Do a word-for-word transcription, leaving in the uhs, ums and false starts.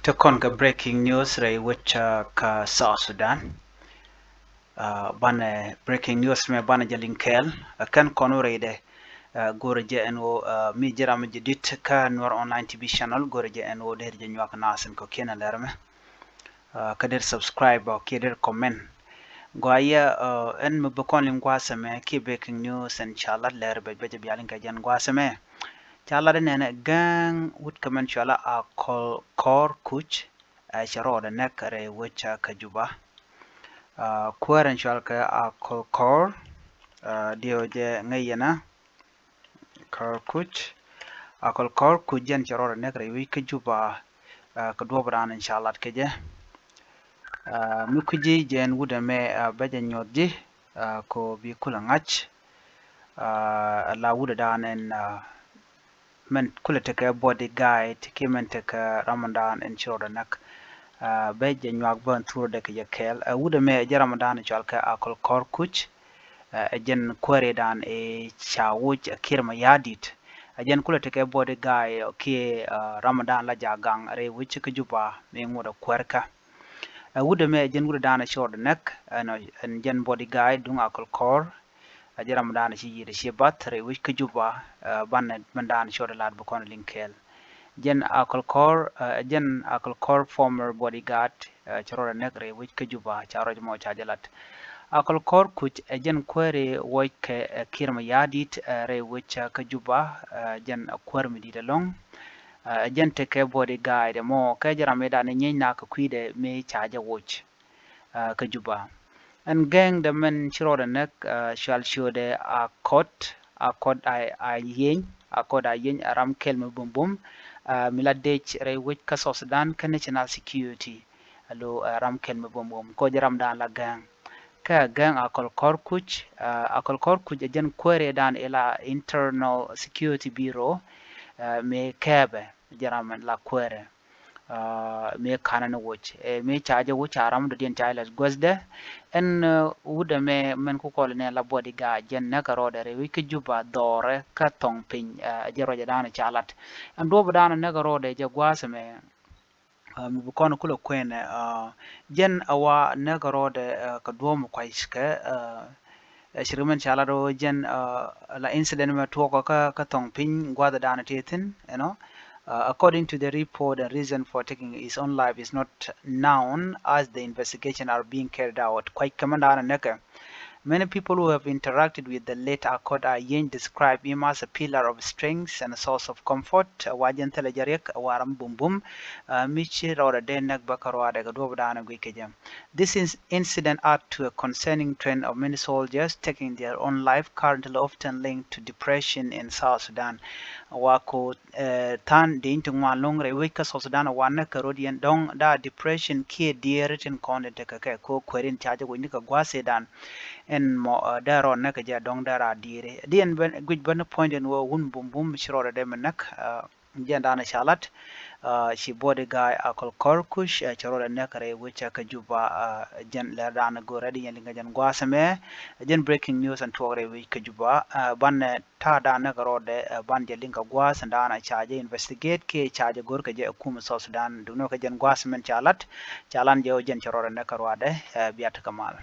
Te kɔn kɛ breaking news rɛy wec kä South Sudan. Banɛ breaking news mɛ banɛ jɛ liŋ kɛɛl. Kɛn kɔn wä rɛydɛ go̱rɛ jɛ ɛn wä mi jiram jɛ dit kä Nuer Online T V channel, go̱rɛ jɛ ɛn wä der jɛ nyuak nasin kɔ kiɛn a lɛr mɛ. Kä der subscribe ɔ kiɛ der comment. Gɔaa yɛ ɛn mi bi kɔn liŋ guasɛ mɛ kiɛ breaking news ɛn ca lat lɛr bɛ bɛ jɛ bia liŋ kɛ jɛn guasɛ mɛ. Ca lat inɛnɛ gɛŋ wut kɛ mɛn cuala Akol Kɔr Kuc. Ɛ cɛ rɔɔdɛ nɛk rɛy wec kä Juba. Kuäär ɛn cual kɛ Akol Kɔr diɛw jɛ ŋäc yɛnä. Kɔr Kuc. Akol Kɔr Kuc jɛn cɛ rɔɔdɛ nɛk rɛy wec kä Juba. Kɛ duɔp raan ɛn ca lat kɛ jɛ. Mi kui̱ ji̱ jɛn wut ɛmɛ bɛ jɛ nyuɔth ji̱. Ko bi kulɛ ŋa̱c. La wut ɛ daan ɛn mɛn kulɛ tekɛ bodyguard kiɛ mɛn tekɛ ramdan ɛn ci rɔɔdɛ näk. Bɛ jɛ nyuak bä ɛn thurɛ dɛ kɛ jɛ kɛɛl. Wut ɛmɛ ɛ jɛ ramdan ɛ cual kɛ Akol Kɔr Kuc. Ɛ jɛn kuääri dan ɛ ca woc ɛ Kiir Mayardit. Ɛ jɛn kulɛ tekɛ bodyguard kiɛ ramdan la ja gaŋ rɛy wec kä Juba mi ŋuɔt ɛ kuäärkä. Ɛ wut ɛmɛ ɛ jɛn wut ɛ dan ɛ ci rɔɔdɛ näk ɛn jɛn bodyguard duŋ Akol Kɔr. Ɛ jɛn ramdan ɛ ci yiëëdɛ ci bath rɛy wec kä Juba. Banɛ mɛn dan ɛ ci rɔɔdɛ lat bi kɔn liŋ kɛɛl. Jɛn Akol Kɔr, jɛn Akol Kɔr former bodyguard cɛ rɔɔdɛ nɛk rɛy wec kä Juba, ca rɔɔdɛ mɔ ca jɛ lat. Akol Kɔr Kuc ɛ jɛn kuääri woc kɛ Kiir Mayardit rɛy wec kä Juba. Jɛn kuäär mi dit ɛlɔ̱ŋ. Ɛ jɛn tekɛ bodyguard mɔ kɛ jɛ ram mi dan ɛ nyieeny nak kɛ kui̱dɛ mi ca jɛ woc kä Juba. Ɛn gɛŋdɛ mɛn ci rɔɔdɛ nɛk cual ciötdɛ Akɔt, Akɔt a yieny, Akɔt a yieny a ram kɛl mi bumbum. Mi la dec rɛy wec kä South Sudan kä national security. Alo ram kɛl mi bumbum kɔ jɛ ram dan la gɛŋ. Kä gɛŋ Akol Kɔr Kuc, Akol Kɔr Kuc ɛ jɛn kuääri dan ila Internal Security Bureau. Mi kɛɛpɛ jɛ ram la kuääri. Mi kanɛ ni woc mi ca jɛ woc ca ram dɔ̱diɛn ca ilɛt guäthdɛ. Ɛn wut ɛmɛ mɛn ku kɔl nɛ la bodyguard jɛn näk kɛ rɔɔdɛ rɛy wec kä Juba dhɔrɛ kä thɔŋ piny. Jɛ ruacɛ dan ca lat ɛn duɔp dan näk kɛ rɔɔdɛ jɛ gua̱a̱th ɛmɛ. Mi bi kɔn kulɛ kuɛnɛ jɛn a wa näk kɛ rɔɔdɛ kɛ duɔ̱ɔ̱m kuackɛ. Ɛ ci ri mɛn ca lat ɣöö jɛn la incident mɛ tuɔɔkä kä kä thɔŋ piny gua̱th dan tëë thi̱n ɛnɔ. According to the report, the reason for taking his own life is not known as the investigation are being carried out. Kuac kɛ mɛn dan näkɛ. Many people who have interacted with the late Akɔt Ayieny describe him as a pillar of strength and a source of comfort. Wa jɛn thilɛ jɛ riɛk wa ram bumbum mi ci rɔɔdɛ dee näk bä kä ruaadɛ kɛ duɔ̱ɔ̱p dan guic kɛ jɛ. This incident add to a concerning trend of many soldiers taking their own life, currently often linked to depression in South Sudan. Wa ko than di in ti ŋuan loŋ rɛy wec kä South Sudan wa näk kɛ rot yɛn dɔŋ da depression kiɛ dieri tin kɔn tin tekɛ kɛ ko kuerin ca jɛ wec ni kɛ gua̱a̱th dan. Ɛn mɔ dee rɔɔd näk kɛ jɛ dɔŋ dee ra dieri di ɛn guic bä ni puɔ̱ny den wä wun bumbum ci rɔɔdɛ dee mi näk. Jɛn danɛ ca lat. Ci bodyguard Akol Kɔr Kuc ci rɔɔdɛ nɛk rɛy wec kä Juba. Jɛn lɛr danɛ go̱rɛ di yɛn liŋ kɛ jɛn gua̱a̱th ɛmɛ. Jɛn breaking news ɛn tuɔɔk rɛy wec kä Juba. Banɛ ta̱a̱ danɛ kɛ rɔɔdɛ ban jɛ liŋ kɛ gua̱a̱th ɛn danɛ ca jɛ investigate kiɛ ca jɛ go̱r kɛ jɛ ɛ kum South Sudan. Duŋni kɛ jɛn gua̱a̱th ɛmɛn ca lat ca lan jɛ ɔ jɛn ci rɔɔdɛ nɛk kɛ ruaadɛ. Bia tekɛ mal.